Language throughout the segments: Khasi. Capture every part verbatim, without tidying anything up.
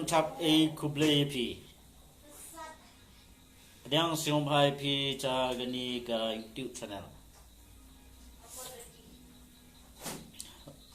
Shap ei khublei ïa phi. Pdiang sngewbha ïa phi sha kane ka YouTube channel.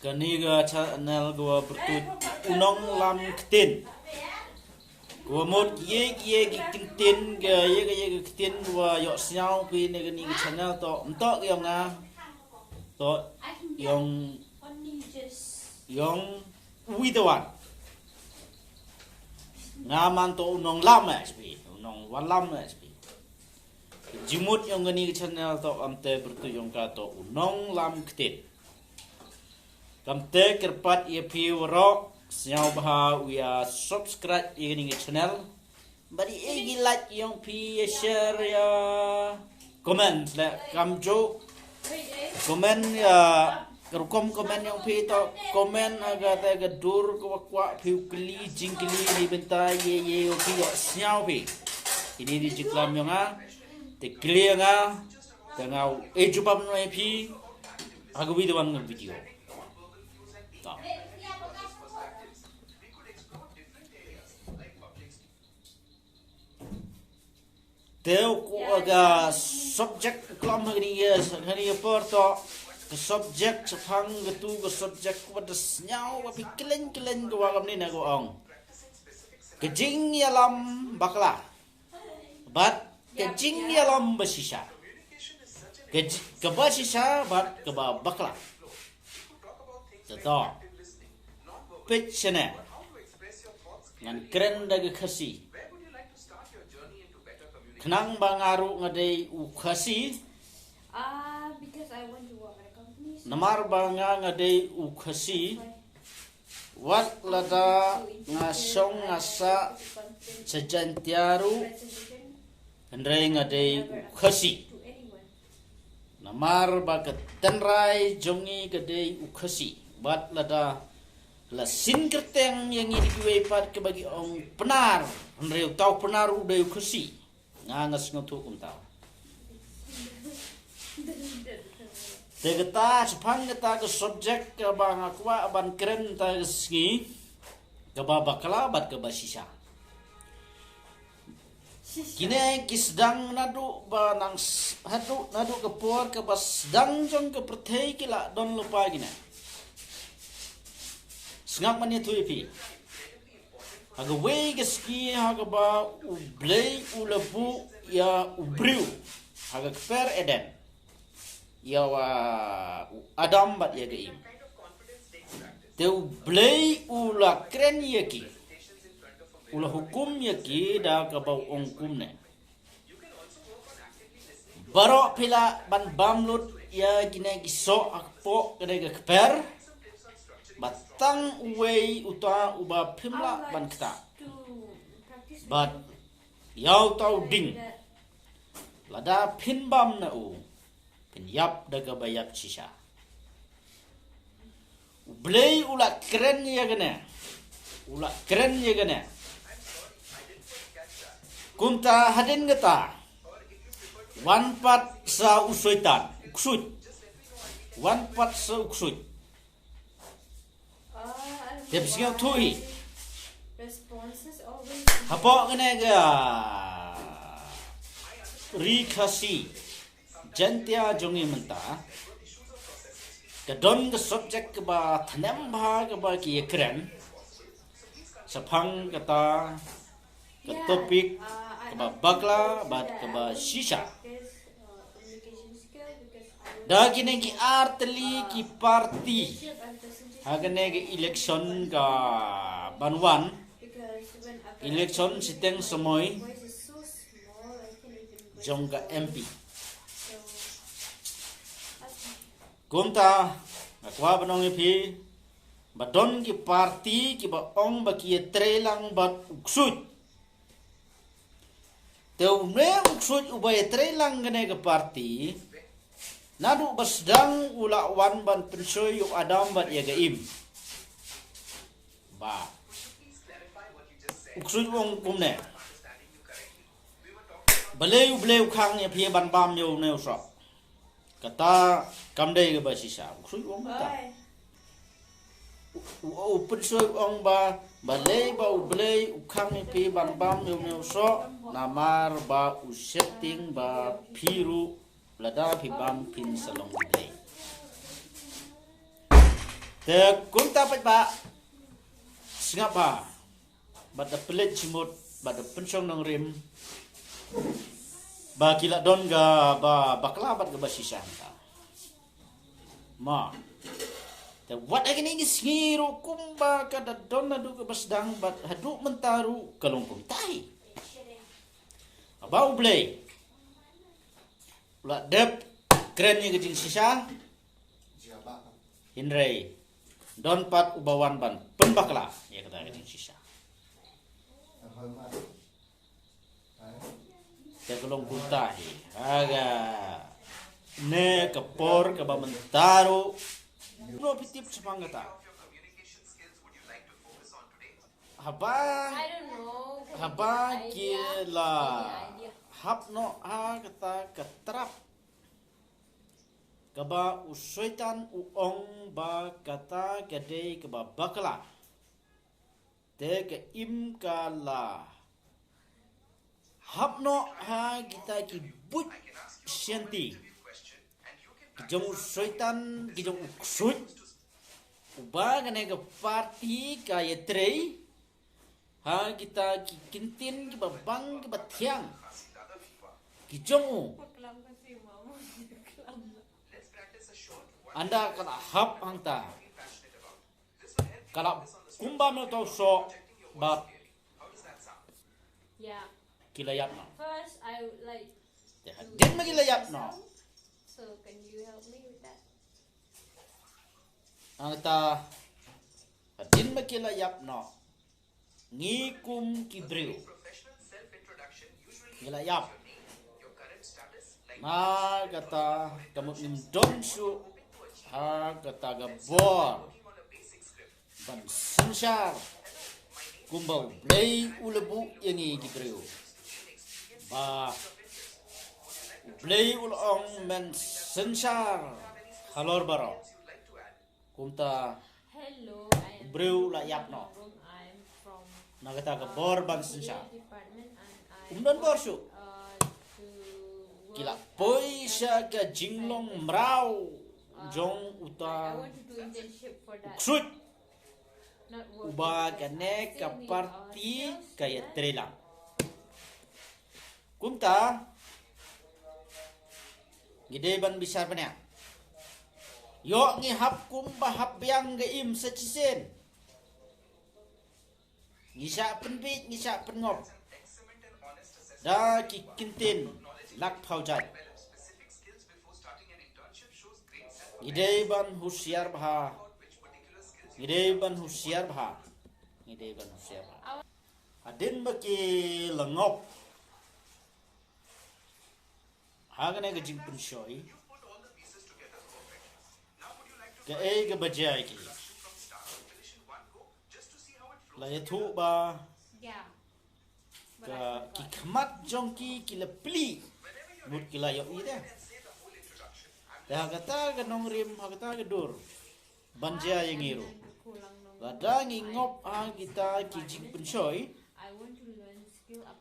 Kane ka channel ka wa pyrtuid u nonglam ktien. Ka wa mut ïa ïa ki ktien ka ïa ka ïa ka ktien ka wa ïoh sngewbha ïa kane ka channel to mtok ïong nga to ïong ïong uwi te wan. Nga man to u nonglam eh spi u nong walam eh spi. Jingmut ïong kane ka channel to am te pyrtuid ïong ka to u nonglam ktien. Kam te kyrpad ïa phi waroh sngewbha u ïa subscribe ïa kane ka channel. Bad ïa ki like ïong phi ïa share ïa comment le kam ju comment ïa ka rukom comment ïong phi to comment ha ka te ka dur ka wa kwah phi u kylli jingkylli ni bynta ïa ïa ïong phi ïoh sngewbha phi. Ini di jingklam ïong nga te kylli nga te nga u e jubab no ïa phi ha ka video wan nga video. To. Te u ku ka subject klam ha kani ya ha kani ya por to ka subject shaphang ka tu ka subject ku ba da sñiaw ba phi kylleiñ kylleiñ ka wa kam ni na ka ong ka jingïalam bakla bad ka jingïalam ba shisha ka ji- ka ba shisha bad ka ba bakla. Te to peit shane ngan kren da ka Khasi. Khnang ba nga ruh nga dei u Khasi. Ah, because I want to work at a company, so namar ba nga nga dei u Khasi. Wat lada nga shong nga sah sha Jaintia ruh, hynrei nga dei u Khasi. Namar ba ka tynrai jong ngi ka dei u Khasi. Wat lada la syn kyrteng ïa ngi da kiwei pat kaba ki ong Pnar, hynrei uta u Pnar u dei u Khasi. Nga nga sngewthuh kumta. Te kata shaphang kata ka subject kaba nga kwah ban kren mynta ka sngi, kaba bakla bad kaba shisha. Kine ki sdang naduh ba nang s- haduh naduh ka por kaba sdang jong ka pyrthei ki la don lypa kine. Sngap mane thui phi. Ha kawei ka sngi ha kaba U Blei u la buh ïa u briew ha ka kper Eden, ïa wa u Adam bad ïa ka Im. Te U Blei u la kren ïa ki, u la hukum ïa ki da kaba u ong kumne. Baroh phi lah ban bam lut ïa kine ki soh ha kpoh kane ka kper. Bad tang uwei uta uba phim lah ban ktah. Bad ïa uta u dieng, lada phin bam na u, phin ïap da kaba ïap shisha. U Blei u la kren ïa kane. U la kren ïa kane. Kumta hadien kata, wan pat sa u Soitan, u ksuid. Wan pat sa u ksuid. Te phi sngewthuh hi. Hapoh kane ka ri Khasi Jaintia jong ngi mynta, ka don ka subject kaba thanem bha kaba ki ïa kren shaphang kata ka topic kaba bakla bad kaba shisha. Da kine ki ar tylli ki party ha kane ka election ka ban wan, election shiteng samoi jong ka M P. Kumta nga kwah ban ong ïa phi ba don ki party kiba ong ba ki ïatrei lang bad u ksuid. Te une u ksuid uba ïatrei lang kane ka party, naduh ba sdang u la wan ban pynshoi ïa u Adam bad ïa ka Im. Ba u ksuid u ong kumne. Balei U Blei u khang ïa phi ban bam ïa une u soh? Kata kam dei kaba shisha. U ksuid u ong kata. U, u, u pynshoi u ong ba, balei ba U Blei u khang ïa phi ban bam ïa u soh, namar ba u sheptieng ba phi ruh lada phi bam phin sa long U Blei. Te kumta pat ba, sngap ba, bad da pynleit jingmut, bad da pynshong nongrim, ba ki la don kaba bakla bad kaba shisha hangta. Ma. Te wat ha kine ki sngi ruh kumba ka da don haduh kaba sdang bad haduh mynta ruh ka long kumta hi. Haba U Blei u la dep kren ïa ka jingshisha. Hynrei don pat uba wan ban pynbakla ïa kata ka jingshisha. Te ka long kumta hi. Ha kane ka por kaba mynta ruh, no phi tip shaphang kata. Haba, haba ki la hap noh ha kata ka trap, kaba u Soitan u ong ba kata ka dei kaba bakla. Te ka im ka la hap noh ha kita ki buit shianti ki jong u Soitan, ki jong u ksuid, uba kane ka party ka ïatrei ha kita ki kyntien kiba bang kiba thiang ki jong u. Ynda ka la hap hangta, ka la kumba me to so ba ki la ïap noh. Te hadien ba ki la ïap noh, hangta hadien ba ki la ïap noh, ngi kum ki briew ngi la ïap. Na kata ka mut ngim don shuh ha kata ka bor ban synshar kumba U Blei u la buh ïa ngi ki briew. Ba U Blei u la ong men synshar halor baroh. Kumta u briew u la ïap noh na kata ka bor ban synshar. Um don bor shuh. Ki la poi sha ka jinglong mraw jong uta u ksuid uba kane ka party ka ïatrei lang. Kumta ngi dei ban bishar bniah. Ïoh ngi hap kumba hap biang ka im sa shisien. Ngi shah pynbiej, ngi shah pynngop da ki kyntien lak phaw jait. Ngi dei ban husiar bha. Ngi dei ban husiar bha. Ngi dei ban husiar bha. Hadien ba ki la ngop ha kane ka jingpynshoi, kaei kaba jia ïa ki? La ïathuh ba ka, ki khmat jong ki ki la plie. Mut ki la ïohi de. Te ha kata ka nongrim, ha kata ka dur, ban jia ïa ngi ruh, lada ngi ngop ha kita ki jingpynshoi,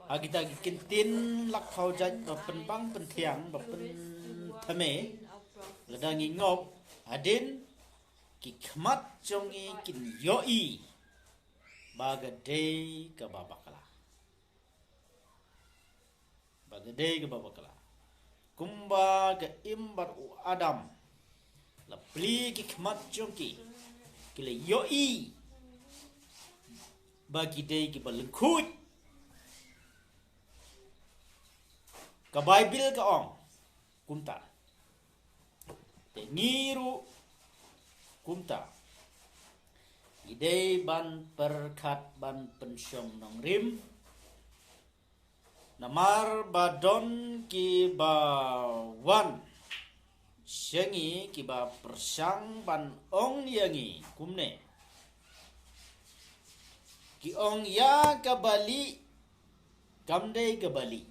ha kita ki kyntien lak phaw jait ba pynbang pynthiang, ba pynthymmai, lada ngi ngop, hadien ki khmat jong ngi kin ïohi ba ka dei kaba bakla. Ba ka dei kaba bakla. Kumba ka im bad u Adam, la plie ki khmat jong ki, ki la ïohi ba ki dei kiba lyngkhuid. Ka Baibl ka ong kumta. Te ngi ruh kumta. Ngi dei ban pyrkhat ban pynshong nongrim. Namar ba don kiba wan sha ngi kiba pyrshang ban ong ïa ngi kumne. Ki ong ïa kaba lieh kam dei kaba lieh.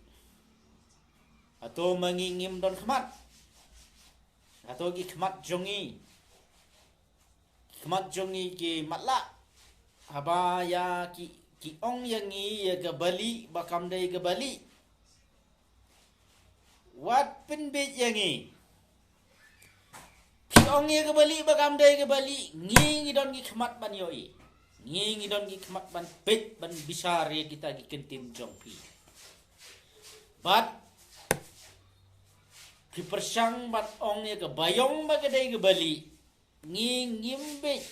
Hato ma ngi ngim don khmat? Hato ki khmat jong ngi ki khmat jong ngi ki matlah. Haba ïa ki, ki ong ïa ngi ïa ka balieh ba kam dei ka balieh, wat pynbeit ïa ngi. Ki ong ïa ka balieh ba kam dei ka balieh, ngi ngi don ki khmat ban ïohi. Ngi ngi don ki khmat ban peit, ban bishar ïa kita ki ktien jong phi. Bad phi pyrshang ban ong ïa ka baïong ba ka dei ka balieh, ngi ngim beit.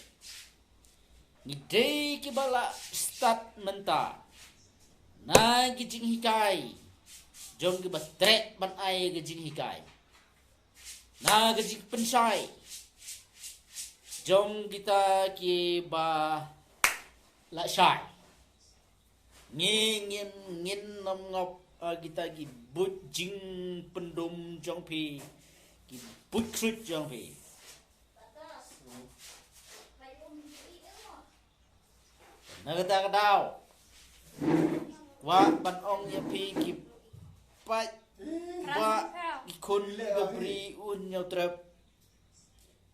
Ngi dei kiba la stad mynta na ki jinghikai jong kiba treh ban ai ka jinghikai, na ka jingpynshai jong kita kiba la shai. Ngi ngin, ngin nym ngop, ah, kita ki buit jingpyndum jong phi, ki buit khrut jong phi. Na kata ka daw, kwah ban ong ïa phi ki paidbah, ki khun bapli u Hynñiewtrep.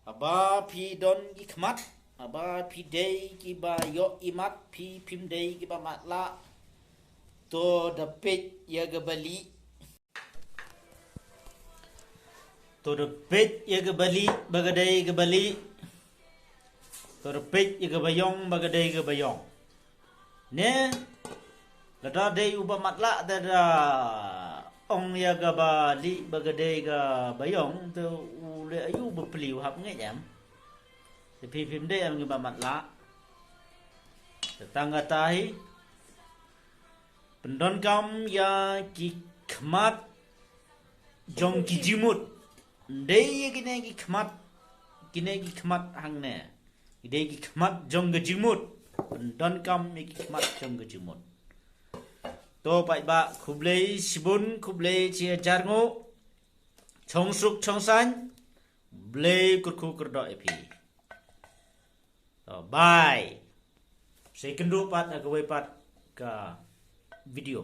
Haba phi don ki khmat, haba phi dei kiba ïohi mat, phi phim dei kiba matlah, to da peit ïa ka balieh. To da peit ïa ka balieh ba ka dei ka balieh. To da peit ïa ka baïong ba ka dei ka baïong. Ne, lada dei uba matlah te da ong ïa ka balieh ba ka dei ka baïong, te u leh aïu bapli, u hap ngeit em? Te phi phim dei em kiba matlah? Te tang kata hi, pyndonkam ïa ki khmat jong ki jingmut. Dei ïa kine ki khmat, kine ki khmat hangne. Dei ki khmat jong ka jingmut. Pyndonkam ïa ki khmat jong ka jingmut. To paidbah, khublei shibun, khublei shi hajar nguh. Chong suk chong saiñ. Blei kyrkhu kyrdoh ïa phi. To, bye. Sa ïakynduh pat ha kawei pat ka video.